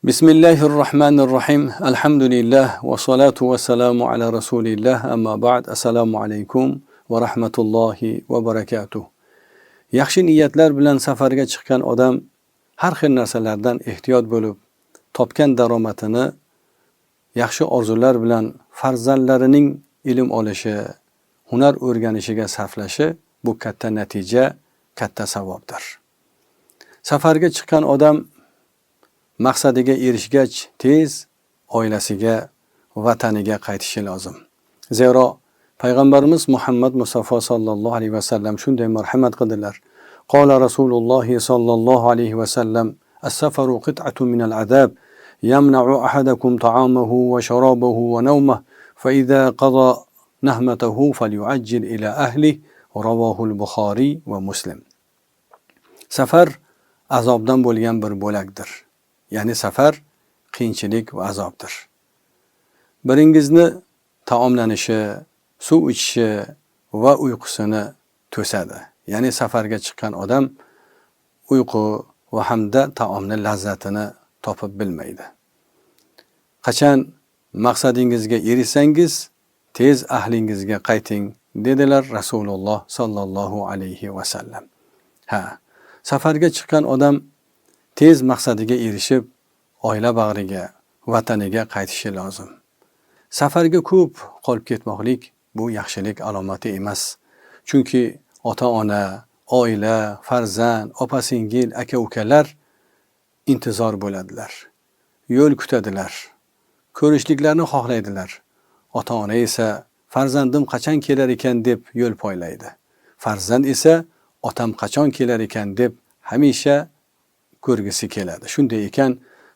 Bismillahirrohmanirrohim. Alhamdulillah va salatu va salamu ala rasulillah. Amma ba'd. Assalomu alaykum va rahmatullohi va barakatuh. Yaxshi niyatlar bilan safarga chiqqan odam har xil narsalardan ehtiyot bo'lib, topgan daromadini yaxshi orzular bilan farzandlarining ilm olishi, hunar o'rganishiga sarflashi bu katta natija, katta savobdir. Safarga chiqqan odam maqsadiga erishgach tez oilasiga, vataniga qaytishi lozim. Zero payg'ambarimiz Muhammad Mustafa sallallohu alayhi va sallam shunday marhamat qildilar. Qola Rasululloh sallallohu alayhi va sallam: "As-safaru qit'atun minal azab, yamna'u ahadakum ta'amahu va sharabahu va nawmahu, fa idza qada nahmatahu falyu'ajjil ila ahlihi." Ravohul Buxoriy va Muslim. Safar azobdan bo'lgan bir bo'lakdir. Ya'ni safar qiyinchilik va azobdir. Biringizni taomlanishi, suv ichishi va uyqusini to'sadi. Ya'ni safarga chiqqan odam uyqu va hamda taomni lazzatini topib bilmaydi. Qachon maqsadingizga erishsangiz, tez ahlingizga qayting, dedilar Rasululloh sallallohu alayhi va sallam. Ha, safarga chiqqan odam tez maqsadiga erishib, oila bag'riga, vataniga qaytishi lozim. Safarga ko'p qolib ketmoqlik bu yaxshilik alomati emas. Chunki ota-ona, oila, farzand, opa-singil, aka-ukalar intizor bo'ladilar. Yo'l kutadilar. Ko'rishliklarini xohlaydilar. Ota-ona esa farzandim qachon kelar ekan deb yo'l poylaydi. Farzand esa otam qachon kelar ekan deb hamisha ko'rgisi keladi. Shunday ekan,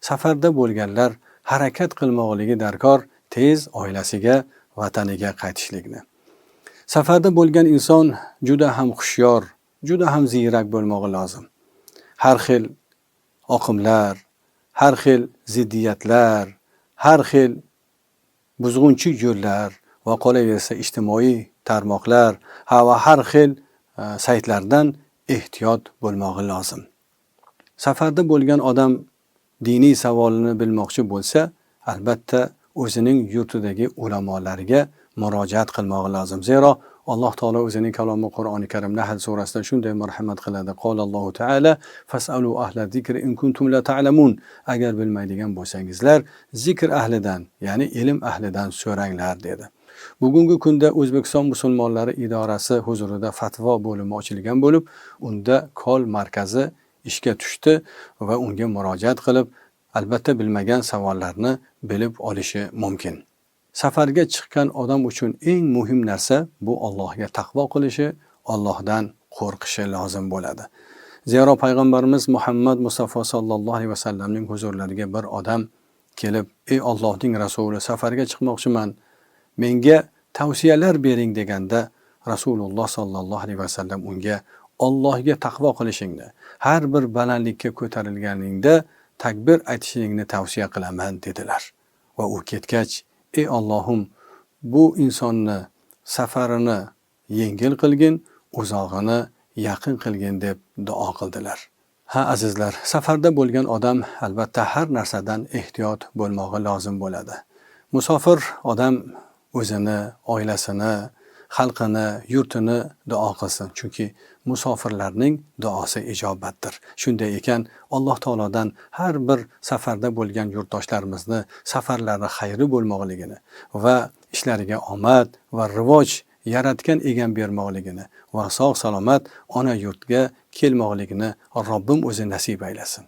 safarda bo'lganlar harakat qilmoqligi darkor tez oilasiga, vataniga qaytishlikni. Safarda bo'lgan inson juda ham hushyor, juda ham ziyrak bo'lmog'i lozim. Har xil oqimlar, har xil ziddiyatlar, har xil buzg'unchi yo'llar va qolaversa ijtimoiy tarmoqlar va har xil saytlardan ehtiyot bo'lmog'i lozim. Safarda bo'lgan odam diniy savolini bilmoqchi bo'lsa, albatta o'zining yurtidagi ulamolarga murojaat qilmog'i lozim. Zero Alloh taolo o'zining kalomi Qur'oni Karim Nahl surasida shunday marhamat qiladi. Qolallohu taala: "Fas'alu ahla zikri in kuntum la ta'lamun." Agar bilmaydigan bo'lsangizlar, zikr ahlidan, ya'ni ilm ahlidan so'ranglar, dedi. Bugungi kunda O'zbekiston musulmonlari idorasi huzurida fatvo bo'limi ochilgan bo'lib, unda kol markazi ishga tushdi va unga murojaat qilib, albatta bilmagan savollarni bilib olishi mumkin. Safarga chiqqan odam uchun eng muhim narsa bu Allohga taqvo qilishi, Allohdan qo'rqishi lozim bo'ladi. Zero payg'ambarimiz Muhammad Mustafa sallallohu alayhi vasallamning huzurlariga bir odam kelib, "Ey Allohning rasuli, safarga chiqmoqchiman, menga tavsiyalar bering" deganda, Rasululloh sallallohu alayhi vasallam unga Allohga taqvo qilishingni, har bir balandlikka ko'tarilganingda takbir aytishingni tavsiya qilaman, dedilar. Va u ketgach, "Ey Allohim, bu insonni safarini yengil qilgin, uzog'ini yaqin qilgin" deb duo qildilar. Ha, azizlar, safarda bo'lgan odam albatta har narsadan ehtiyot bo'lmog'i lozim bo'ladi. Musofir odam o'zini, oilasini, xalqini, yurtini duo qilsin, chunki musofirlarning duosi ijobatdir. Shunday ekan, Alloh taolodan har bir safarda bo'lgan yurtdoshlarimizni safarlari xayri bo'lmoqligini va ishlariga omad va rivoj yaratgan egam bermoqligini va sog' salomat ona yurtga kelmoqligini Robbim o'zi nasib aylasin.